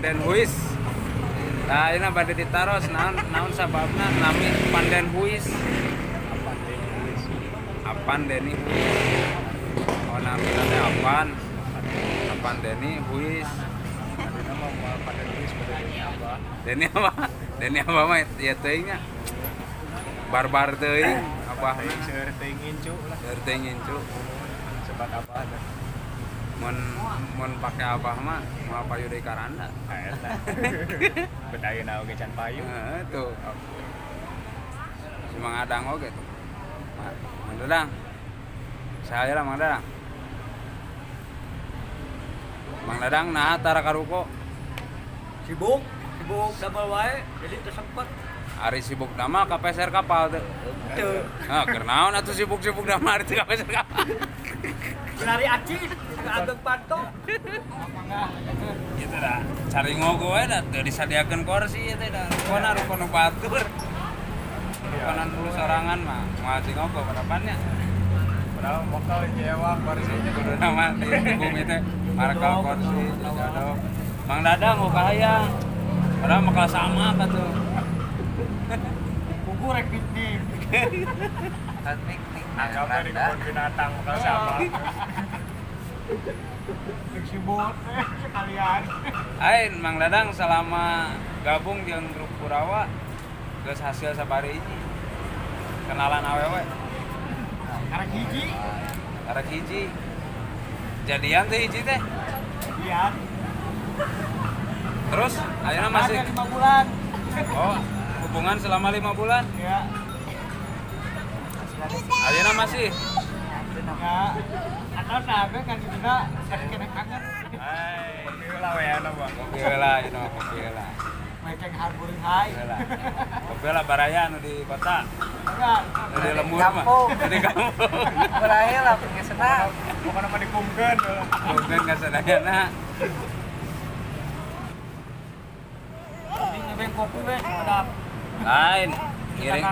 Panden Huis. Nah, ini bade ditaros naon naon sababna nami Panden Huis. Apan Deni Huis. Oh, nami teh Apan. Apan Deni Huis. Adina mah moal pada nulis pada Deni Abah. Deni apa? Deni apa mah ya teuing nya. Barbar teuing abahna. Teuing seueur teuing incu lah. Seueur teuing incu. Sebat abah dah. Mun mun pake abah mah moal payu deui karanda. Nah, eta. Bet ayeuna oge can payu. Heeh, tuh. Si Mang Adang oge tuh. Mang Dadang. Saya lah Mang Dadang. Mang Dadang nah tara karuko. Sibuk, sibuk double wae, jadi teu sempet. Ari sibuk damel kapeser kapal tuh. Teu. Nah, keur naon atuh sibuk-sibuk damel ari teu kapeser kapal. Lari acis, ke ageng panto. Gitu dah. Cari ngogo we dah teu disadiakeun kursi ieu teh dah. Rukona rukona batur. Rukona dulu sorangan mah moal cing ngogo barapannya. Padahal bakal nyewa kursinya. Kudu nama di bumi teh markal kursi jodoh. Mang Dadang oh kahayang. Padahal bakal sama katuh. Kuku rek piknik. Kan piknik. Anggapnya di kebun binatang bakal sama. Rek sibuk sekalian. Ain Mang Dadang selama gabung jeung grup Kurawa geus hasil sabari hiji. Kenalan awewe Karek hiji. Karek hiji. Jadian teh hiji teh. Iya. Terus ayeuna masih Ada 5 bulan. Oh, hubungan selama 5 bulan. Ya. Ayeuna masih. Ya. Atau sampe kan juga kasih kena kangen. Hai. Kopi heula we anu mah. Kopi heula, ieu mah kopi heula. Meceng harburing hai. Kopi heula. Kopi heula baraya anu di kota. Enggak. Nu di lembur mah. Kampung. Nu di kampung. Berakhir lah punya senang. Pokoknya mah dikumkeun. Mungkin ka sadayana. Ini nebeng kopi we, sedap. Lain ngiring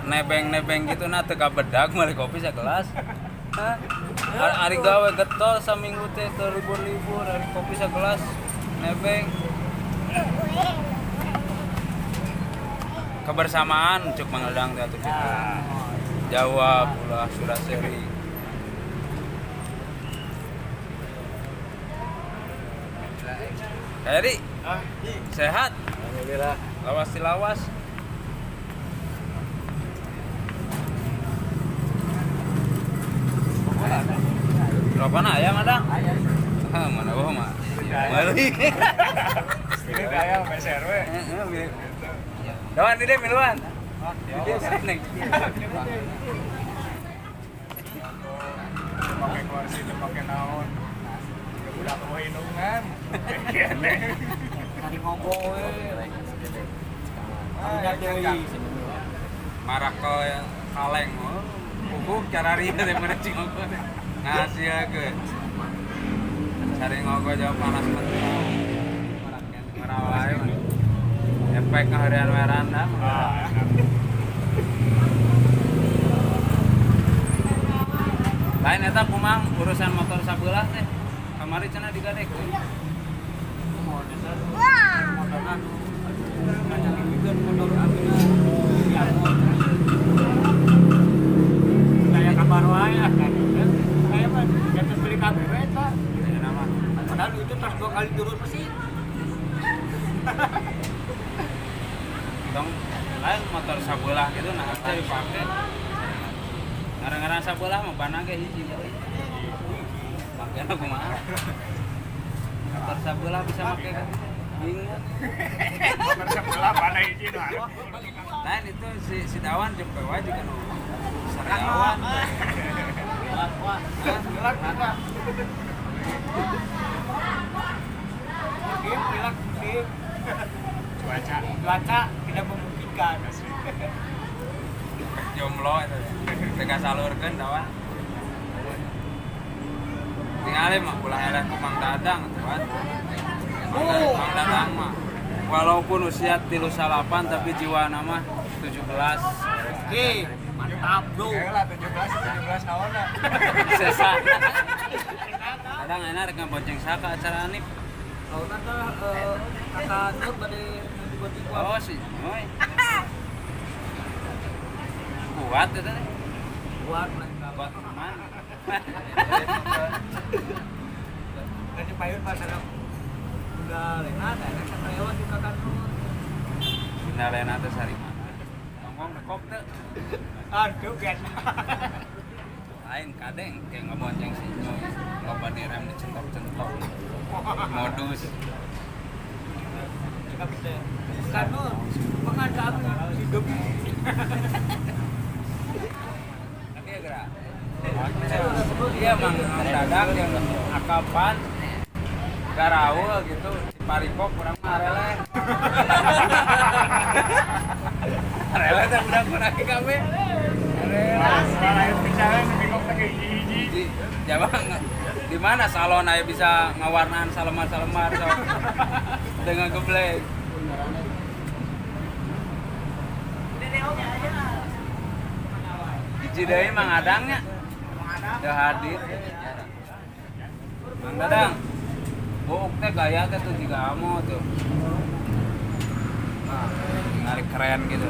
nebeng-nebeng gitu nah teu kabedag meuli kopi sagelas. Hah? Ari gawe getol saminggu teh teu libur-libur ari kopi sagelas nebeng. Kebersamaan cuk Mang Dadang teh atuh kitu. Jawab ulah sudah seri. Heri, sehat? Alhamdulillah. Lawas tilawas. Rokona aya mah Dang? Hah, mana eueuh mah. Meuli. Ini aya meser we. Heeh, milik. Dawan di dieu miluan. Di dieu seneng. Pakai kursi, teu pake naon. Juga budak eueuh indungan. Cari ngogo we. Karunya deui. Marakel kaleng. Oh, pupuk cara ria teh mana cing ngogo teh. Ngasiakeun. Cari ngogo jauh panas mental. Marawae mah. Efek ngaheurean weranda. Ah, Lain eta kumang urusan motor sabelah teh. Kamari cenah digadekeun. Motorna ngacangikeun motor abina diangkut. Kayak kabar wae ah kan. Kayak mah jatuh beli kabeh we eta. Ayeuna mah. Padahal itu terus 2 kali turun mesin. Tong lain motor sabelah gitu nah teh dipake. Ngaran-ngaran sabelah mah bana ge hiji. Makena kumaha? Motor sabelah bisa make kan? Bingung. motor sebelah mana hiji nu anu. Lain itu si si Dawan jempe wae juga nu sariawan. Wah, gelak juga. Musim, gelak musim. Cuaca. Cuaca tidak memungkinkan. Jomblo eta teh. Teu kasalurkeun Dawan. Tingali mah ulah eleh ku Mang Dadang atuh kan. Mang Dadang mah walaupun usia 38 tapi jiwa nama 17. Oke, mantap bro. Heula 17 17 naonna. Sesa. Kadang enak rek ngabonceng saka acara anip. Lautna teh kakak Nur bade dibuat. Oh si Noy. Kuat itu teh. Kuat lain. Kuat mana? Ganti payun pasar udah lena, enak sampai lewat di kakak Nur. Bunda Lena teh sari mana? Nongkrong rekop teh. Aduh biasa. Lain kadeng kayak ngebonceng si Noy. Loba direm dicentok-centok. Modus. Cakap teh. Kan Nur, pengan hidup. Tapi ya gerak. Iya Mang Dadang yang akapan garaul gitu si Pariko kurang mah areleh. Areleh teh budak kurang kabeh. Areleh. Lain bicara nih kok teh hiji-hiji. Di jabang di mana salon aya bisa ngawarnaan salemar-salemar sok. Dengan geblek. Hiji deui Mang Adangnya. Teu hadir. Mang Dadang. Buuk teh gaya teh tuh jiga amo tuh. Nah, ngarik keren gitu.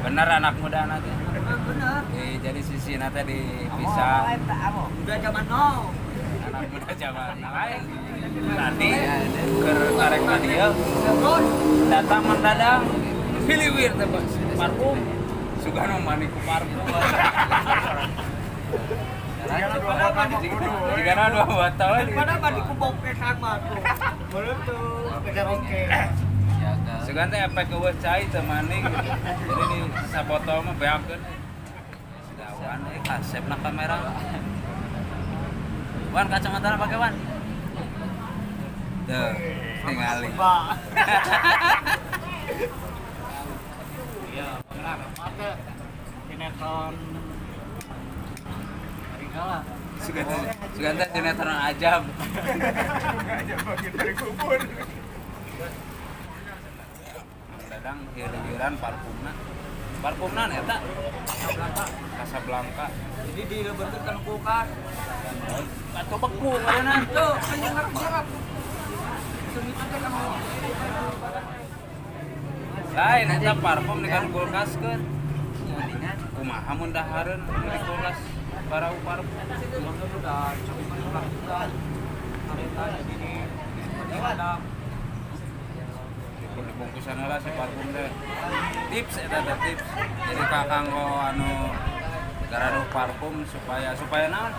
Bener anak muda nanti. Bener. Jadi sisi nanti dipisah. Udah zaman now. Anak muda zaman lain. Tadi ke tarik tadi ya. Datang Mang Dadang. Hiliwir teh parfum. Sugano mandi ku parfum. Jika dua botol. Padahal mandi ku bokeh sama tuh. Belum tuh, beda oke. Sugan teh efek eueuh cai teu mandi gitu. Jadi di sabotol mah beakeun. Sudah wan kasepna kamera. Wan kacamata pakai wan. Tuh, tingali. Iya, benar. Mata sinetron Haringala. Sugan teh sinetron ajab. Aja bagian dari kubur. Dadang hilir-hiliran parfumna. Parfumna eta Casablanca. Casablanca. Jadi dileburkeun kana kulkas. Atuh beku ngaranna. Tuh, kan nyerap-nyerap. Seungit teh kamu. Lain eta parfum di kan kulkaskeun. Kumaha mun dahareun di kulkas barau parfum. Udah melakukan kereta jadi di ada Dibungkusan heula si parfum teh. Tips eta teh tips. Jadi kakang anu garaduh parfum supaya supaya naon?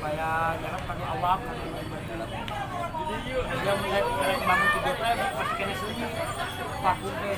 Supaya nyerap kanu awak kanu jadi dia mulai bangun tidur teh pasti kena sunyi parfum teh.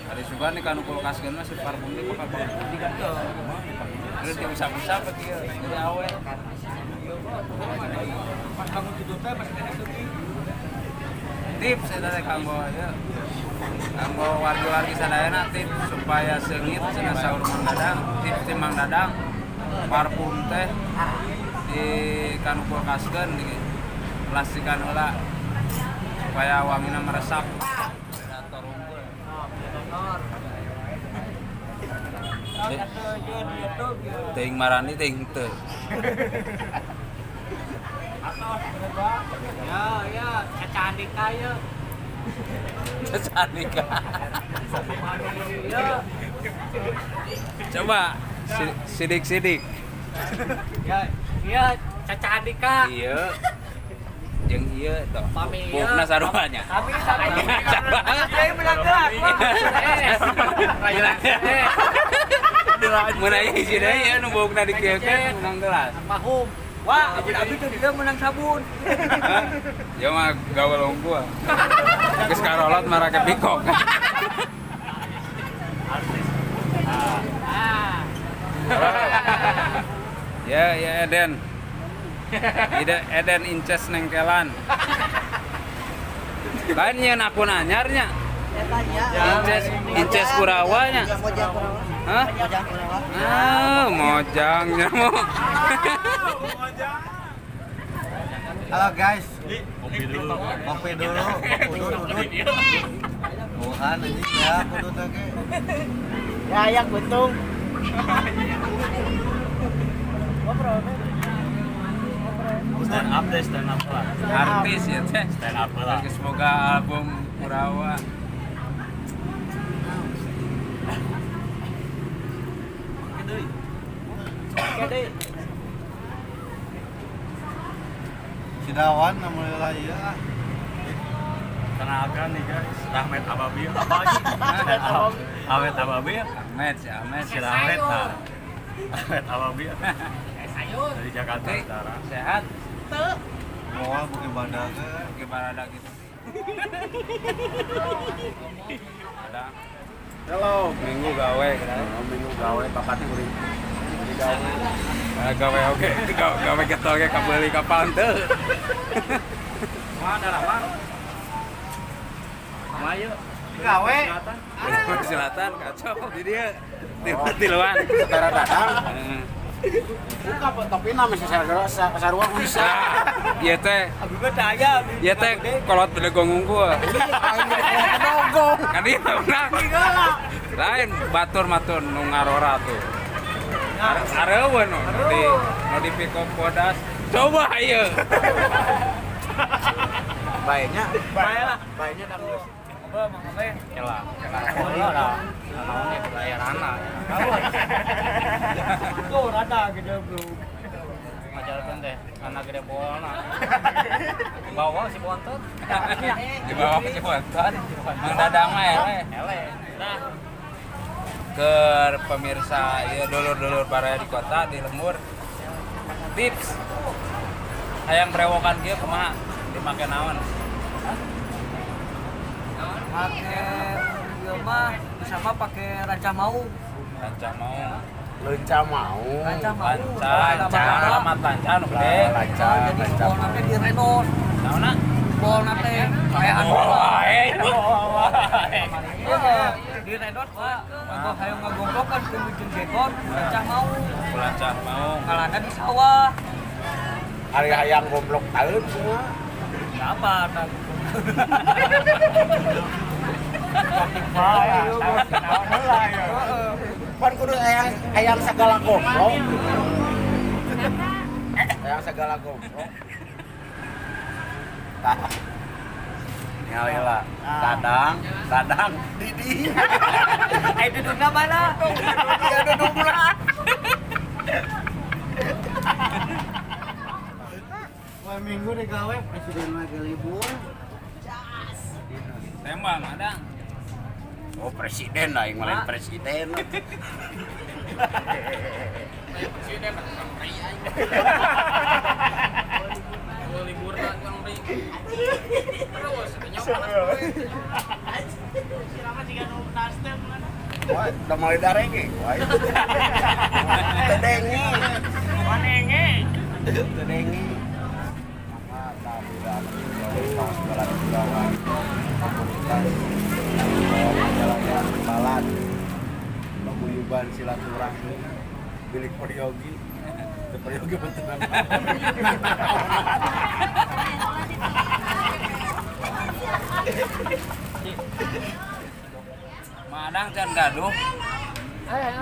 Hari sugan nih kanu kulkas mah si parfum teh bakal bau. Terus diusap-usap kieu jadi awet. Pas bangun tidur teh pasti kena sunyi. Tips eta teh kanggo ieu. Kanggo wargi-wargi sadayana tips supaya seungit cenah saur Mang Dadang, tips ti Mang Dadang parfum teh di kanu kulkaskeun di plastikan heula supaya wangina meresap. Predator unggul. Teuing marani teuing teu. Ya, ya, Caca Andika ya. Caca Andika. Ya. Coba sidik-sidik. Ya, iya Caca Andika. Iya. Jeung ieu toh. Pami ieu. Buukna sarua nya. Sami sami. Iya menang gelas. Mun aya hiji deui ieu nu buukna dikieukeun menang gelas. Almarhum. Wah, abi teh dia menang sabun. Ya mah gaul unggul. Geus karolot marake pikok. Ya, ya Eden. Ide Eden Inces nengkelan. Lain nyeun akun anyarnya. Inces Inces Kurawanya. Hah? Ah, mojangnya mau. Halo guys. Kopi dulu. Udut, udut. Bukan ini ya, udut lagi. Ya, yang buntung. Stand up deh, stand up lah. Artis ya teh. Stand up lah. Semoga album Kurawa. Oke deh. Sidawan alhamdulillah ieu ah. Kenalkan nih guys, Rahmat Ababil. Apa lagi? Ahmed Ababil. Ahmed si Ahmed. Si Rahmat. Nah. Ahmed Ababil. Dari Jakarta Utara. Sehat. Moal buke badag ge. Gimana ada gitu? Ada. Halo. Minggu gawe gitu. Minggu gawe papati kuring. Jadi gawe. Gawe oke, gawe getol ge kabeuli ka panteu. Mana lah, Bang? Mayo. Gawe. Selatan kacau. Di dia tiluan. Saudara datang. Heeh. Buka pak topina masih sarua bisa. Ieu teh, Abi mah daya. ieu teh kolot bedegong unggul. Bedegong. Kan ieu menang. Lain batur matur nu ngarora tuh. Areuweun nu di nu di Piko Bodas. Coba ieu. Baiknya, Bae lah. baiknya dah geus. Apa Mang Abe? Kela. Kela. Lah. Naonnya bayaranna. Tuh rada gede bro. Ngajarkeun teh anak gede bolna. Bawa si bontot. Di bawah si bontot. Mang Dadang mah eleh. Ele. Nah, Ke pemirsa ya dulur-dulur baraya di kota di lembur. Tips hayang brewokan kieu kumaha dimake naon? Pakai ieu mah sama pakai rancah mau. Lanca mau. Lenca mau. Rancah mau. Lanca, lanca, alamat lanca nu gede. Lanca, Jadi lanca. bolna teh di renon. Naonna? Bolna teh kayak anu. Wae. Iya, di renon Pak. Ngagok hayang ngagomblok kan kudu jeung gekon, rancah mau. Lanca mau. Kalana di sawah. Hari hayang goblok tahun semua. Apa tah? Pan kudu hayang hayang segala goblok. Hayang segala goblok. Tah. Ningali lah. Dadang, dadang, Didi. Eh dudukna mana? Dia duduk pula. Wah minggu deh gawe presiden lagi libur. Tembak Madang. Oh presiden lah, yang lain presiden. Presiden libur Wah, udah mulai darenge. Wah, itu. Tedenge. Manenge. Tedenge. Maka tak udah segala kepulauan komunitas Majalaya Balan paguyuban silaturahmi milik Peryogi. Peryogi bentukan. Madang can gaduh.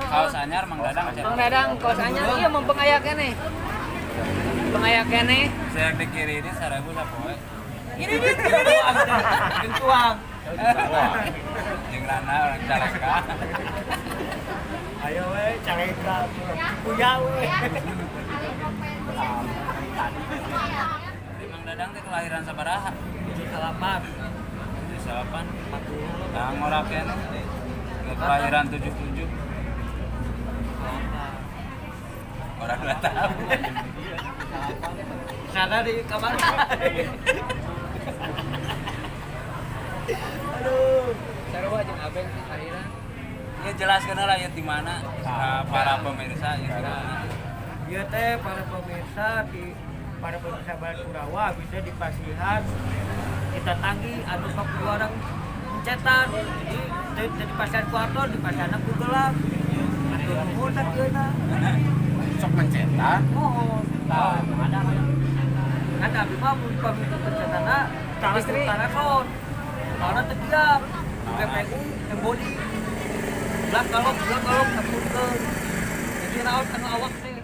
Kaos anyar Mang Dadang can. Mang Dadang kaos anyar ieu mah pengaya keneh. Pengaya keneh. Saya di kiri ini 1000 sapoe. Ini ini jeung tuang. Jeung rana orang Caleka. Ayo we Caleka punya we. Mang Dadang teh kelahiran sabaraha? 78. 78. Nah, ngora keneh. Kelahiran 77. Orang 2 tahun. Sana di kamar. Aduh. Sarua jeung Abeng akhiran. Ya jelaskeun lah ya di mana para pemirsa ya di mana. Ieu teh para pemirsa di para pemirsa Barat Kurawa bisa dipasihan kita tanggi anu pakuarang pencetan. Jadi di pasihan kuarton di pasihan ku gelap. Atuh nuhun sakieuna. Sok mencetak. Mohon. Tah, ada kan abi mah mun pamit pencetana istri telepon. Karena teu diam. PPU embody. Belah kalok tepungkeun. Jadi raos anu awak teh.